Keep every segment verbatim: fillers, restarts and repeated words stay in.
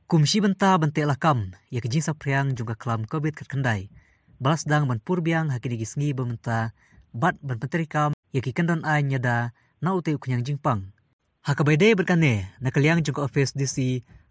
Kum shi bynta ban teh lakam ïa ka jingsaphriang jong ka khlam covid khatkhyndai, ba la sdang ban pur biang ha kine ki sngi ba mynta bad ban pyntreikam ïa ki kyndon aiñ ïada na utei u khñiang jingpang. Ha kaba ïadei bad kane, na ka liang jong ka office D C,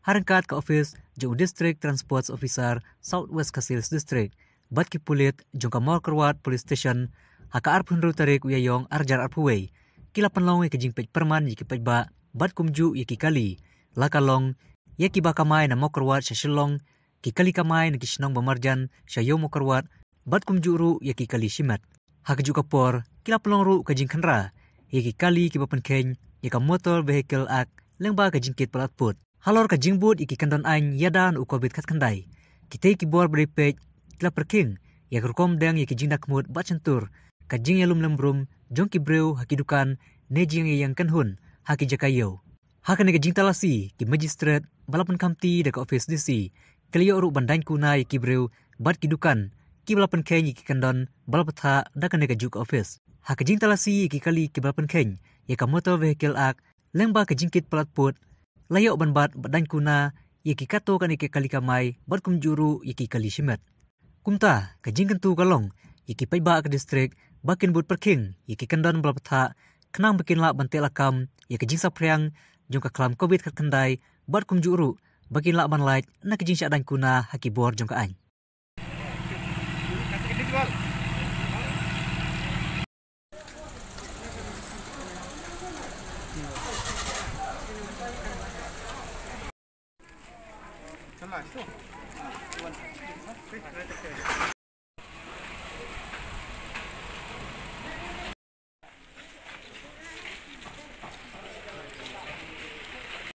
ha ryngkat ka office jong u District Transport Officer South West Khasi Hills District bad ki pulit jong ka Mawkyrwat Police Station, ha ka arphew hynriew tarik u Ïaïong arhajar arphew wei, ki la pynlong ïa ka jingpeit pyrman ïa ki paidbah bad kumjuh ïa ki kali, la ka long ïa kiba kamai na Mawkyrwat sha Shillong, ki kali kamai na ki shnong ba marjan sha Ïew Mawkyrwat, bad kumjuh ruh ïa ki kali shimet. Ha kajuh ka por, ki la pynlong ruh ka jingkhynra ïa ki kali kiba pynkheiñ ïa ka Motor Vehicle Act lyngba ka jingkit palat pud. Halor ka jingbud ïa ki kyndon aiñ ïada na u covid khatkhyndai, kitei ki bor ba dei peit ki la pyrkhing ïa ka rukom deng ïa ki jingdakhmut bad shyntur, ka jingïalum lem brum jong ki briew ha ki dukan ne jingïaïeng kynhun ha ki jaka ïew. Ha kane ka jingtalasi, ki magistrate ba la pynkhamti da ka office D C, ki la ïoh ruh ban daiñ kuna ïa ki briew bad ki dukan kiba la pynkheiñ ïa ki kyndon ba la bthah da kane kajuh ka office. Ha ka jingtalasi ïa ki kali kiba la pynkheiñ ïa ka Motor Vehicle Act lyngba ka jingkit palat pud, la ïoh ban bat bad daiñ kuna ïa ki katto katne ki kali kamai bad kumjuh ruh ïa ki kali shimet. Kumta, ka jingkyntu ka long ïa ki paidbah ka district ba kin bud pyrkhing ïa ki kyndon ba la bthah, khnang ba kin lah ban teh lakam ïa ka jingsaphriang jong ka khlam covid khatkhyndai bad kumjuh ruh ba kin lah ban lait na ka jingshah daiñ kuna ha ki bor jong ka aiñ.